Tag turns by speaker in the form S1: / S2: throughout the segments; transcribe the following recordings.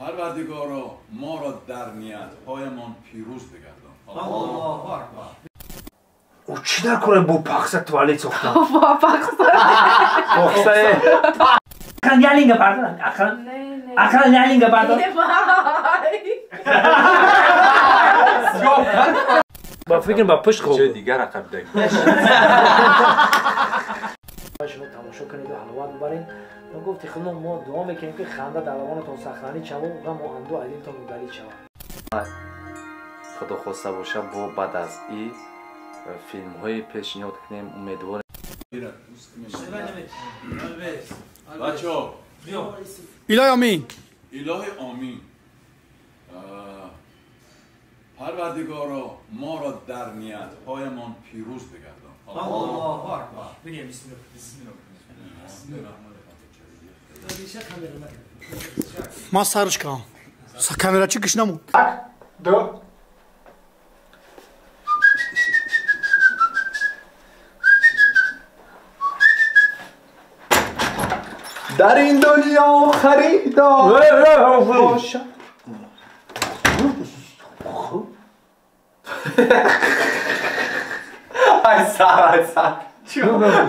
S1: Парвардигоро, моро дар ниятҳоямон пирӯз бигардон.
S2: Аллоҳу акбар.
S3: Ӯ чӣ дар кора бо пахса туалет сохтан?
S4: Бо пахса.
S3: Пахса. Ақлан ялинга бардор. Ақлан. Ақлан ялинга бардор. Ба фикр ба пушт хоб.
S5: Чӣ дигар рақам даг.
S3: Шумо тамошо кунед ва ҳаловат бибаред. Мо гуфти худмон мо дуо мекунем ки ханда дар лабонатон сахранӣ шавад ва ғаму андӯ аз дилтон мудалид шавад.
S5: Худо хоста бошад бо баъд аз и филмҳое пешниҳод кунем, умедворем.
S1: Бачаҳо,
S2: илоҳи омин.
S1: Илоҳи омин. Парвардигоро, моро дар ниятҳоямон пирӯз бигардон.
S2: Аллоҳу акбар. Бигем бисмиллоҳ. Бисмиллоҳ.
S6: Ман сарш кардам. Камерачи гӯш намуд.
S2: Так, ду.
S5: Дар ин дунё харидор бошад. Ай сар, ай сар.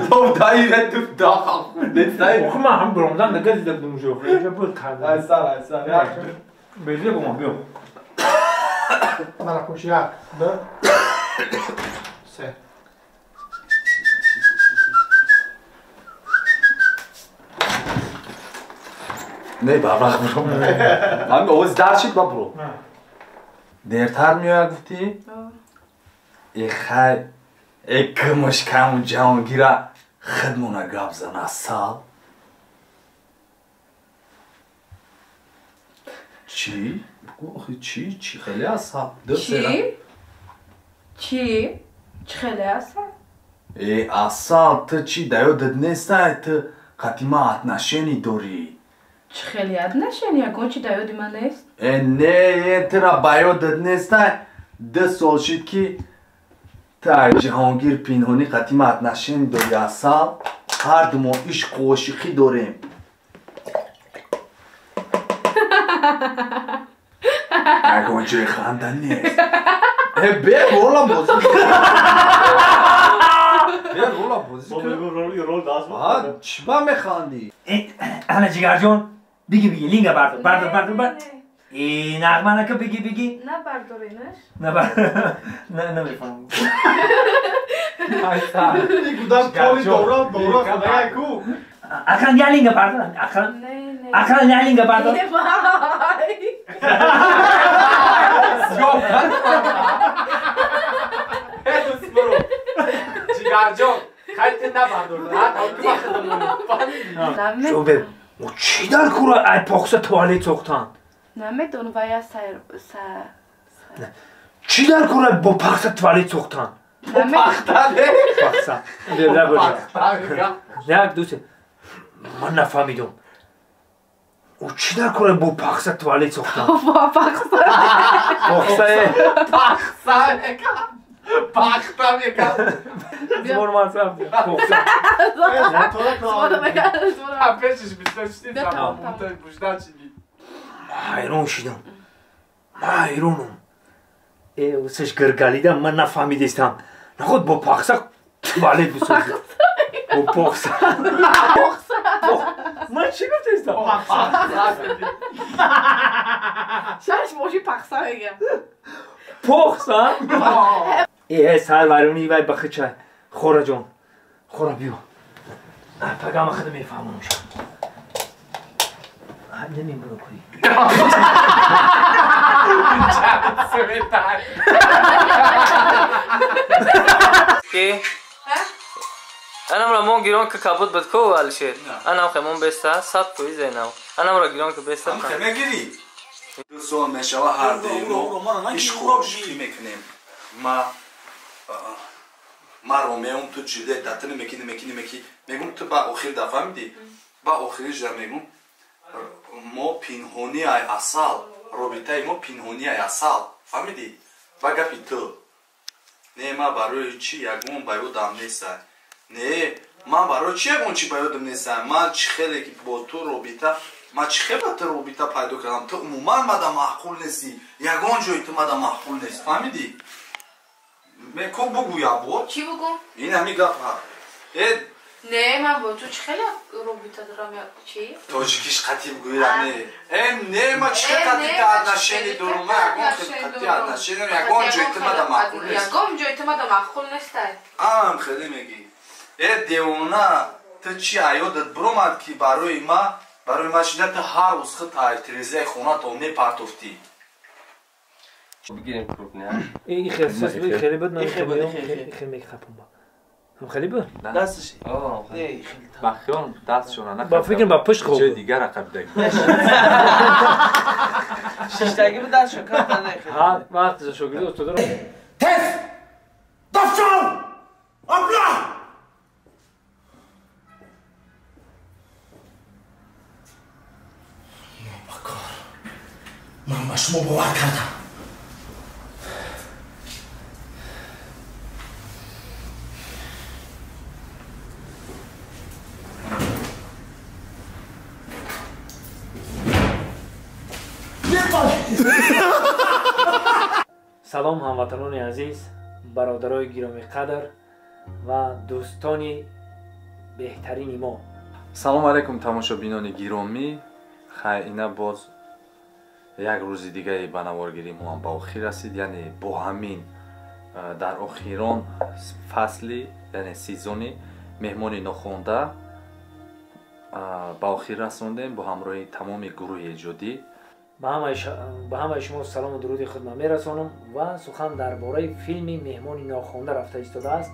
S5: То даира ту дахл.
S3: Охи ман ҳам биромдан нагазида будам уже. Уже буд карда.
S5: Ай сар, ай сар. Як.
S3: Безе бо ман биё.
S2: Маракуш як, ду, се.
S5: Не, бабрах бро. Ҳам овоз дар шид ба бро. Дертар меояд гуфтӣ? Э хай, э кимш каму ҷаҳонгира хидмона гап зан асал. Чӣ? Охи чӣ? Чӣ хеле асал?
S4: Чӣ? Чӣ? Чӣ хеле асал?
S5: Э асал, ту чӣ да ёдат нестай, ту қатима отношение дорӣ.
S4: Чӣ хеле отношение? Ягон чӣ да ёди ман нест?
S5: Э не, э тура ба ёдат нестай. 2 сол шид ки ту ай ҷаҳонгир пинҳонӣ қатима отношение дорӣ асал. Ҳарду мо ишқу ошиқӣ дорем. Ягон ҷои ханда нест. Э бе рола бозӣ кун. Бе рола бозӣ кун. Чӣ ба механдӣ?
S3: Ана ҷигарҷон, биги биги линга бардор, бардор, бардор, бардор. Э нағма нака биги биги.
S4: На бардоринаш.
S3: На бар. На намефаҳмам.
S5: Ай сар.
S2: Гудам толи дора, дора худая ку.
S3: Ақлан ялинга бардор, ақлан. Ақлан ялинга бардор.
S5: Ҷигарҷон, хай ту набардор.
S3: Шубе, мо чӣ дар кура ай похса туалет сохтан?
S4: Намедонам, вая сар.
S3: Чӣ дар кура бо пахса туалет сохтан?
S5: Пахта не?
S3: Пахса. Як, ду, се. Ман нафаҳмидам. Ӯ чӣ дар кора бо пахса туалет сохтан?
S4: Бо пахса.
S3: Пахса.
S5: Пахса мека. Пахта мека.
S3: Змон ман сам. Пахса.
S5: Пешиш бисёр замон бужда чиди.
S3: Ҳайрон шидам. Ман ҳайронам. Э, усаш гиргалида ман нафаҳмидистам. Наход бо пахса туалет бисозӣ. Бо пахса. Ман чӣ гуфтаистам?
S4: Шаш боши пахса мегам.
S3: Похса? Э, сар варуни вай бахича. Хора ҷон. Хора биё. Пагама худа мефаҳмонам шо. Намебурам кури.
S7: Ки? Анамра мон гирон ки кабуд буд ку Алишер. Анам хемон беста 100% нав. Анамра гирон ки беста.
S5: Ҳам хеме гирӣ. 2 сол мешава ҳар дуи мо ишқу ошиқӣ мекунем. Ма ромеум ту Ҷулиетта ту намекӣ намекӣ намекӣ мегум ту ба охир да фаҳмидӣ? Ба охириш да мегум мо пинҳонӣ ай асал, робитаи мо пинҳонӣ ай асал. Фаҳмидӣ? Ба гапи ту. Не, ма барои чӣ ягон ба ёдам нестай. Не, ман барои чи ягон чи ба ёдам нестам? Ман чӣ хеле ки бо ту робита, ман чӣ хел ба ту робита пайдо кардам? Ту умуман мада маъқул нестӣ. Ягон ҷои ту мада маъқул нест. Фаҳмидӣ? Ко бугӯ як бор.
S4: Чӣ бугӯм?
S5: Ин ҳами гап ҳа. Э,
S4: Не, ман бо ту чӣ хеле робита дорам ё чӣ?
S5: Тоҷикиш қатъи бугӯира не. Э, не, ман чӣ хел қатъи та отношение дорум? Ман ягон хел қатъи отношение, ягон ҷои ту мада маъқул нест.
S4: Ягон ҷои ту мада маъқул нестай.
S5: Ам хеле мегӣ. Э, девона, ту чӣ аёдат биромад ки барои ма шида ту ҳар рӯз худ тирезаи хонато мепартофтӣ.
S7: Бигирем крупный.
S3: И хел хеле буд, ман хел мехапам. Ҳам хеле буд?
S2: Дастш.
S7: Не,
S5: ба хиёл дастшона на.
S3: Ба фикр ба пушт хоб.
S5: Ҷои дигар рақабидаг.
S2: Шиштаги буд дастшо камтар не.
S3: Ҳа, вақт шогирд устодро.
S6: Тез! Дафчон! Абла! Нобакор. Ман ба шумо бовар кардам.
S3: Салом ҳамватанони азиз, бародарои гиромиқадр ва дӯстони беҳтарини мо.
S5: Салом алайкум тамошобинони гиромӣ. Хай, ина боз як рӯзи дигаи ба наворгирии мо ҳам ба охир расид. Яъне бо ҳамин дар охирон фасли, яъне сезони меҳмони нохонда ба охир расондем бо ҳамроҳи тамоми гурӯҳи эҷодӣ.
S3: Ба ҳамаи шумо салому дуруди худро мерасонам ва сухан дар бораи филми меҳмони нохонда рафта истодааст.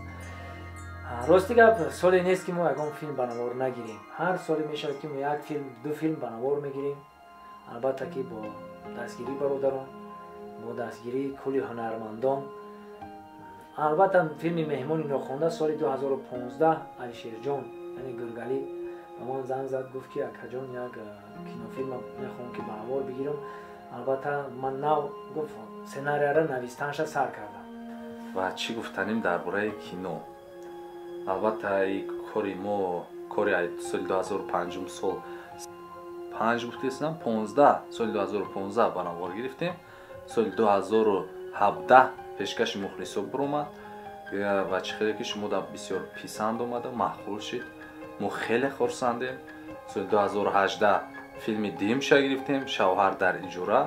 S3: Рости гап, соле нест ки мо ягон филм ба навор нагирем. Ҳар соле мешавад ки мо як филм, ду филм ба навор мегирем. Албатта ки бо дастгирии бародарон, бо дастгирии кулли ҳунармандон. Албатта филми меҳмони нохонда соли 2015 Алишерҷон, яъне Гургалӣ, ба ман занг зад, гуфт ки акаҷон, як кинофилм мехоҳам ки ба навор бигирам. Албатта ман нав гуфт сценарияро навистанша сар кардам.
S5: Ва чӣ гуфтанем дар бораи кино? Албатта и кори мо, кори соли 2005 сол, панҷ гуфтесам, 15, соли 2015 ба навор гирифтем. Соли 2017 пешкаши мухлисо биромад ва чӣ хеле ки шумо дар бисёр писанд омада, маъқул шид. Мо хеле хурсандем. Соли 2018 филми дуюмша гирифтем, Шавҳар дар иҷора.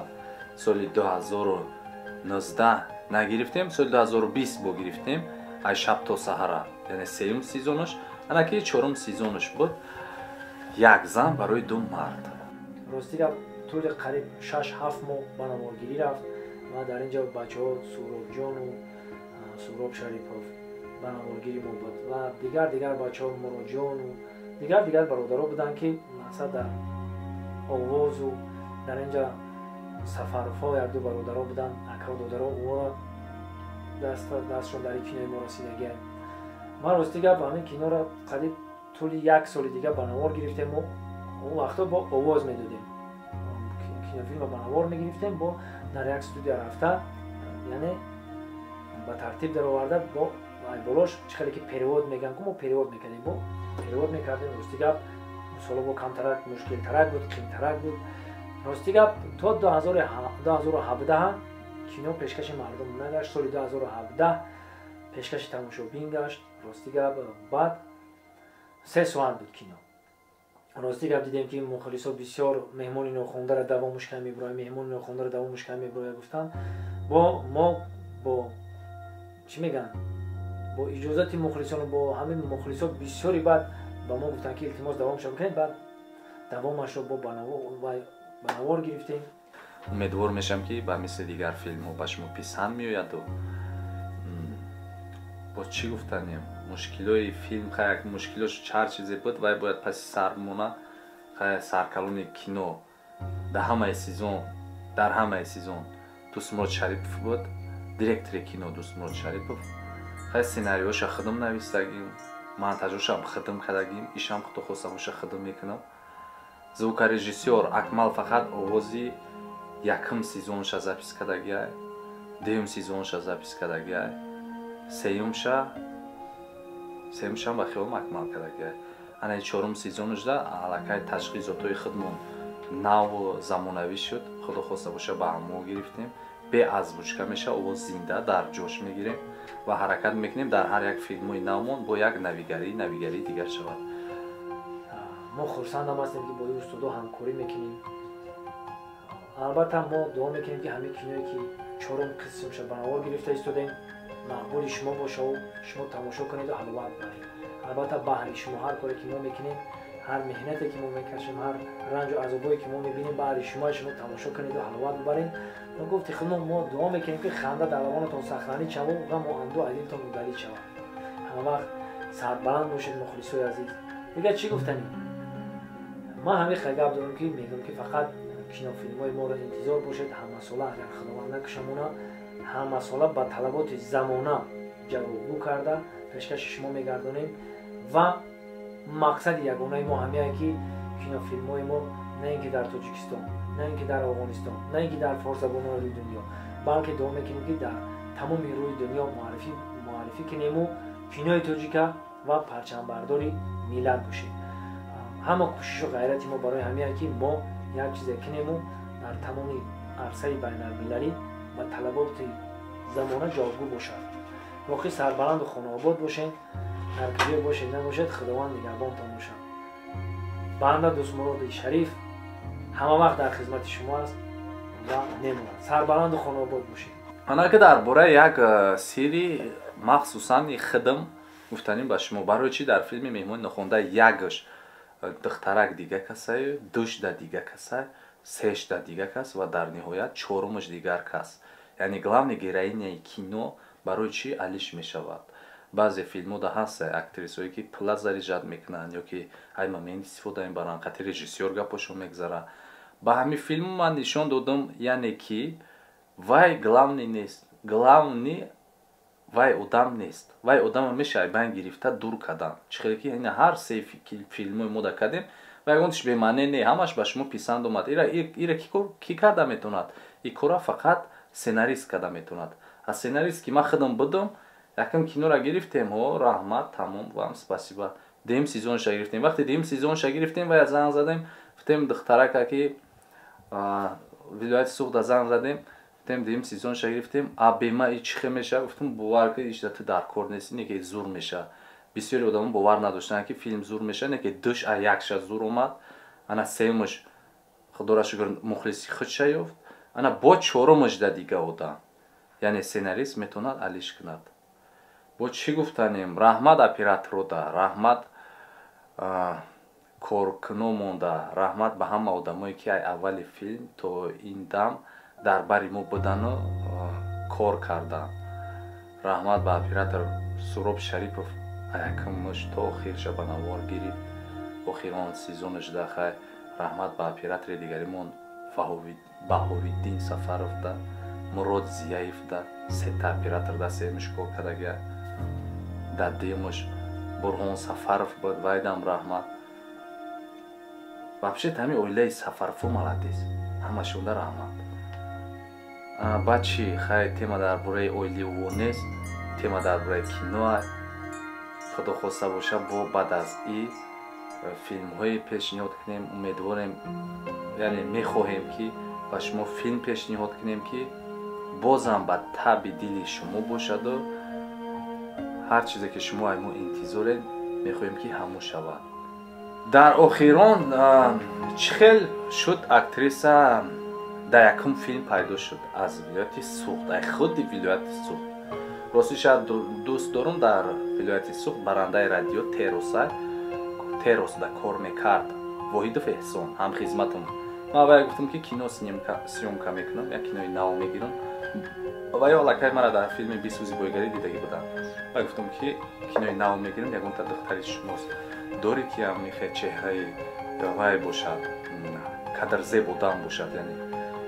S5: Соли 2019 нагирифтем, соли 2020 бо гирифтем, ай шаб то саҳара, яъне сеюм сезонаш, анаки чорум сезонаш буд. Як зан барои ду мард.
S3: Рости гап, тӯли қариб 6-7 моҳ ба наворгирӣ рафт ва дар ин ҷо бачаҳо Суҳробҷону Суҳроб Шарипов ба наворгири мо буд ва дигар бачаҳо Муроҷону дигар бародаро буданд ки мақсад дар овозу дар ин ҷо Сафаровҳо якду бародаро буданд, акаву додаро, онро дастшон дар кинои мо расидагианд. Ман рости гап, ҳамин киноро қариб тӯли як соли дига ба навор гирифтем. Мо он вақто бо овоз медодем, кинофилмро ба навор мегирифтем, бо дар як студия рафта, яъне ба тартиб дароварда, бо болош чӣ хеле ки перевод мегӯям, ку мо перевод мекардем, бо перевод мекардем. Рости гап, соло бо камтарак, мушкилтарак буд, қимтарак буд. Рости гап, то 2017 кино пешкаши мардум нагашт. Соли 2017 пешкаши тамошобин гашт. Рости гап, баъд 3 соат буд кино. Рости гап, дидем ки мухлисо бисёр меҳмони нохондаро давомуш кам мебирояд, меҳмони нохондаро давомуш кам мебирояд гуфтанд. Бо мо бо чӣ мегӯянд, бо иҷозати мухлисону бо ҳамин мухлисо бисёри баъд ба мо гуфтанд ки илтимос давомша бикунед. Баъд давомашро бо ба навор гирифтем.
S5: Умедвор мешавам ки ба мисли дигар филмҳо ба шумо писанд меояду. Боз чӣ гуфтанем? Мушкилои филм, хай як мушкилош чар чизе буд, вай бояд паси сар бимона. Хай саркалони кино дар ҳамаи сезон Дӯстмурод Шарипов буд, директори кино Дӯстмурод Шарипов. Хай сценариоша худам навистагим, монтажошам худам кардагим, ишам худо хоста боша худам мекунам. Звукорежиссёр Акмал фақат овози якум сезонша запис кардагиай, дуюм сезонша запис кардагиай, сеюмша Сеюмшам ба хиёлам Акмал кардагия. Ана чорум сезонушда аллакай таҷҳизотҳои худмон наву замонавӣ шуд. Худо хоста боша, ба ҳамо гирифтем. Бе озвучка меша, овоз зинда дар ҷош мегирем ва ҳаракат мекунем, дар ҳар як филмҳои навмон бо як навигарии дигар шавад.
S3: Мо хурсандам ҳастем, ки бо ин устодо ҳамкорӣ мекунем. Албатта, мо дуо мекунем, ки ҳамин киное, ки чорум қисмша ба навор гирифта истодем, мақбули шумо бошаву шумо тамошо кунеду ҳаловат баред. Албатта, баҳри шумо ҳар коре ки мо мекунем, ҳар меҳнате ки мо мекашем, ҳар ранҷу азобое ки мо мебинем, баҳри шумо, шумо тамошо кунеду ҳаловат бибаред. Мо гуфти худмо, мо дуо мекунем, ки ханда дар лабонатон сахранӣ шаву ғаму андӯ аз дилтон мудалӣ шавад. Ҳама вақт сарбаланд бошед, мухлисои азиз. Дигар чӣ гуфтанӣ? Ман ҳамин хел гап дорам, ки мегӯям, ки фақат кинофилмҳои моро интизор бошед. Ҳамасола, агар Худованд накушамона, ҳамасола ба талаботи замона ҷавобгӯ карда пешкаши шумо мегардонем. Ва мақсади ягонаи мо ҳамяе, ки кинофилмҳои мо на ин ки дар Тоҷикистон, на ин ки дар Афғонистон, на ин ки дар форсзабонои рӯи дунё, балки дуо мекунем, ки дар тамоми рӯи дунё муаррифӣ кунему кинои тоҷика ва парчамбардори миллат бошем. Ҳама кӯшишу ғайрати мо барои ҳамяе, ки мо як чизе кунему дар тамоми арсаи байналмилалӣ ба талаботи замона ҷавобгӯ бошад. Боқӣ сарбаланду хонаобод бошед. Дар куҷое бошед набошед, Худованд нигаҳбонтон бошад. Банда Дӯстмуроди Шариф ҳама вақт дар хизмати шумо аст ва мемонад. Сарбаланду хонаобод бошед.
S5: Ана ки дар бораи як сирри махсусан хидм гуфтанем ба шумо: барои чӣ дар филми «Меҳмони нохонда» якш духтарак дига касаю, душда дига касай, сешда дига кас ва дар ниҳоят чорумаш дигар кас, яъне главный героиняи кино барои чӣ алиш мешавад? Баъзе филмҳода ҳаста актрисое, ки пула заряжать мекунанд ё ки ай момент истифода мебаранд, қати режиссёр гапошон мегзарад. Ба ҳамин филму ман нишон додам, яъне ки вай главный нест, главный вай одам нест. Вай одама меша айбайн гирифта дур кардан. Чӣ хеле ки ҳар се филмҳои мо да кардем ва ягонтиш бемаъне не, ҳамаш ба шумо писанд омад. Ира кӣ карда метавонад? И кора фақат сценарист карда метавонад. А сценарист ки ман худам будам. Якам киноро гирифтем, ҳо, раҳмат, тамом, вам спасибо. Дуюм сезонша гирифтем. Вақте дуюм сезонша гирифтем, вая занг задем, гуфтем духтарака, ки вилояти Суғда, занг задем, гуфтем: «Дуюм сезонша гирифтем, а бема и чӣ хел меша?» Гуфтем: «Бовар ки, ишда ту дар кор нестӣ, не ки зур меша». Бисёри одамо бовар надоштанд, ки филм зур меша. Не ки душ а якша зур омад. Ана сеюмаш, худоро шукр, мухлиси худша ёфт. Ана бо чорумаш да дига одам, яъне сценарист метавонад алиш кунад. Бо чӣ гуфтанем? Раҳмат операторода, раҳмат коркуно монда, раҳмат ба ҳама одамое, ки ай аввали филм то ин дам дар бари мо будану кор карданд. Раҳмат ба оператор Суроб Шарипов, якумш то охирша ба навор гирифт, охирон сезонаш дахай. Раҳмат ба оператори дигаримон Баҳовиддин Сафаровда, Мурод Зияевда, сета оператор да семиш кор кардагия. Дар дуюмаш Бурҳон Сафаров буд, вайдам раҳмат. Вообще ҳамин оилаи Сафаровҳо молодец, ҳамашонда раҳмат. Баъд чӣ? Хай, тема дар бораи оилаи нест, тема дар бораи киноа. Худо хоста боша, бо баъд аз и филмҳое пешниҳод кунем. Умедворем, яъне мехоҳем, ки ба шумо филм пешниҳод кунем, ки бозам ба таби дили шумо бошаду ҳар чизе ки шумо аз мо интизоред, мехоҳем, ки ҳамон шавад. Дар охирон, чӣ хел шуд актриса дар якум филм пайдо шуд аз вилояти Суғд, ай худи вилояти Суғд? Рости, шояд дӯст дорум, дар вилояти Суғд барандаи радио Тероса, Теросда кор мекард Воҳидов Эҳсон, ҳамхизматам. Ман вая гуфтам, ки кино съёмка мекунам, як кинои нав мегирам. Ва ё аллакай мара дар филми «Бисӯзи бойгарӣ» дидагӣ будам. Ва гуфтам, ки кинои нав мегирам, ягонта духтари шумост дорӣ, ки ҳам мехе чеҳраи вай бошад, кадрзеб одам бошад, яъне.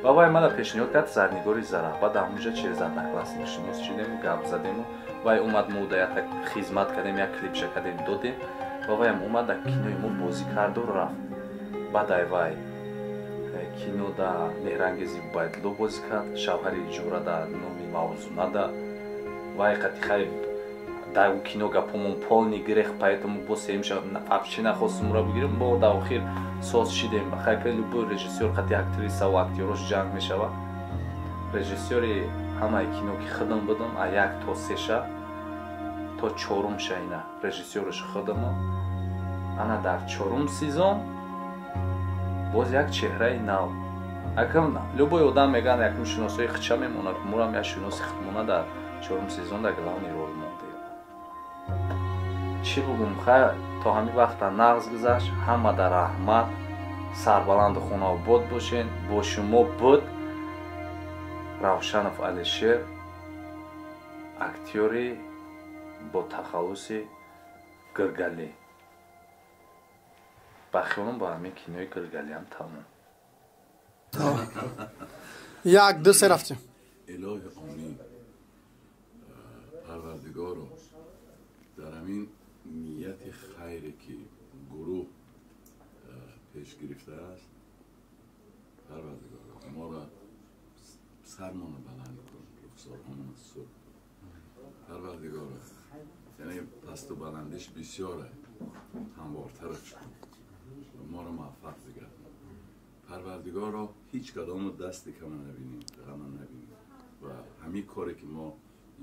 S5: Ва вай мара пешниҳод кард Зарнигори Зара. Баъд ҳамунҷа через одноклассник шинос шудем, гап задему. Вай омад, мо да якта хизмат кардем, як клипша кардем, додем. Ва вайам омад, дар кинои мо бозӣ карду рафт. Баъд ай вай кино да Меҳрангези Убайдулло бозӣ кард, шавҳари иҷора да номи Мавзунада. Вай қати хай Дар кино гапомон полный грех, поэтому бо сеюмша вообще нахостум ро бигирем, бо дар охир соз шидем. Хайка любой режиссёр қати актриса ва актёрош ҷанг мешава. Режиссёри ҳамаи кино ки худам будам, а як то сеша то чорумша ина режиссёраш худама. Ана дар чорум сезон боз як чеҳраи нав. Акам любой одам меган якум шиносои хича мемонад, мурам як шиноси худмона дар чорум сезон дар главный рол монде. Чӣ бугум, хай то ҳамин вақта нағз гузашт, ҳама дар раҳмат, сарбаланду хонаобод бошен. Бо шумо буд Равшанов Алишер, актёри бо тахаллуси Гиргалӣ. Ба хиёлам бо ҳамин кинои Гиргалиам тамом.
S6: 1 2 3 рафтем.
S1: Илоҳи омин, Парвардигоро, дар ҳамин нияти хайре ки гурӯҳ пеш гирифтааст, Парвардигоро, моро сармонро баланд кун, рухсорҳомонро сурх кун. Парвардигоро, яъне пасту баландиш бисёре, ҳамвортараш кун, моро муваффақ бигардон. Парвардигоро, ҳеҷ кадому дасти кама набинем, ғама набинем ва ҳамин коре ки мо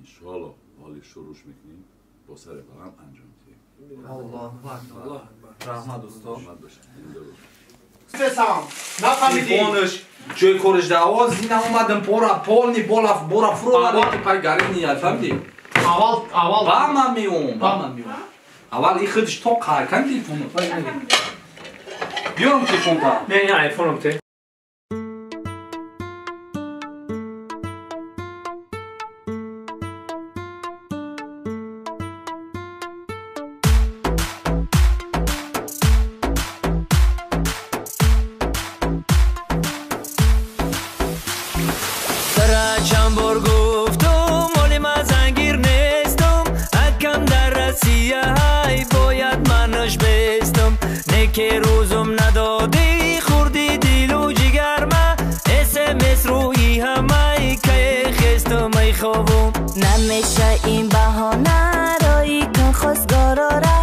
S1: иншоалло ҳоли шурӯъш мекунем бо сари баланд анҷом диҳем.
S2: Аллоҳу акбар.
S5: Раҳмат устод.
S6: Нафаҳмидӣ?
S5: Телефонаш ҷои кориш дар овоз зина омадам, пора полни бола бора фуровард ки пай гарини фаҳмидӣ?
S6: Аввал аввал
S5: ба ман меом, ба ман меом. Аввал и худаш то қай кан телефону. Биёрам телефон та.
S3: Не, не, айфоном те.
S8: Намеша ин баҳона рои кун хостгорора,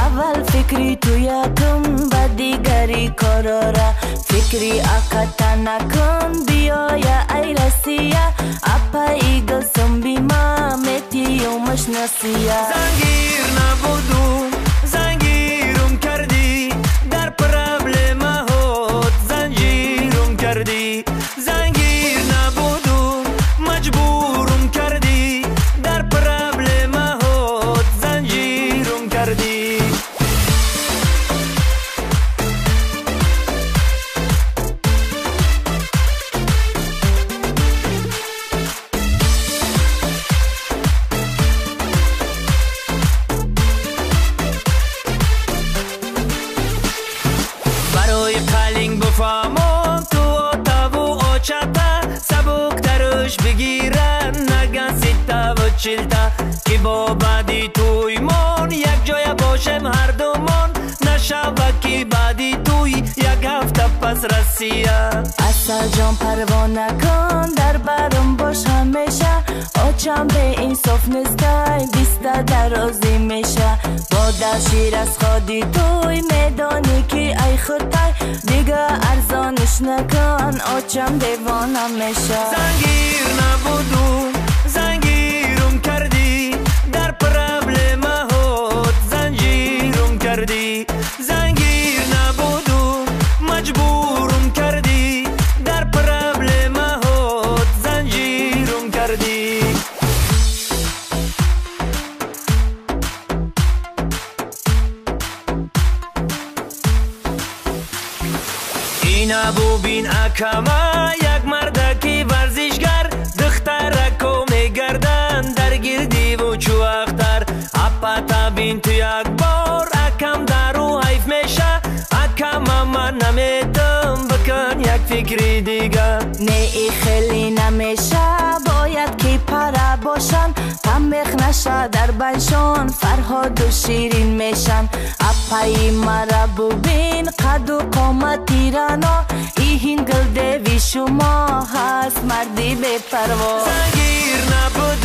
S8: аввал фикри ту якум ба дигари корора. Фикри аката накун, биёя ай Россия, апаи гулсум бима метиюмаш насия.
S9: Зангир набудум, зангирум кардӣ, дар проблемаҳот занҷирум кардӣ. Зангир набудум, маҷбурум кардӣ, дар проблемаҳот занҷирум кардӣ. Барои қалинг буфаҳмон ту отаву очата, сабуктаруш бигиран наган ситтаву чилта, ки бо баъди тӯймон якҷоя бошем ҳардумон, нашава ки баъди тӯй як ҳафта пас Россия.
S8: Асалҷон парво накун, дар барам бош ҳамеша, очам беинсоф нестай, биста дарозӣ меша. Бо дашир аз ходи тӯй медонӣ ки ай худай, дига арзониш накун, очам девона меша.
S9: Зангир набудум, зангирум кардӣ, дар проблемаҳот занҷирум кардӣ. Зангир набудум, маҷбурум кардӣ, дар проблемаҳот занҷирум кардӣ. Ина бубин акама, як мардаки варзишгар, духтарако мегарданд дар гирдиву чӯ ахтар. Апата бин ту як бор, акам дару ҳайф меша, акама ман наметам, бикун як фикри дига.
S8: Не, и хеле намеша, бояд ки пара бошанд, тамех наша дар байшон, Фарҳоду Ширин мешан. Апаи мара бубин, қаду қомати рано, иҳин гулдеви шумо ҳаст марди бепарво.
S9: Зангир набуд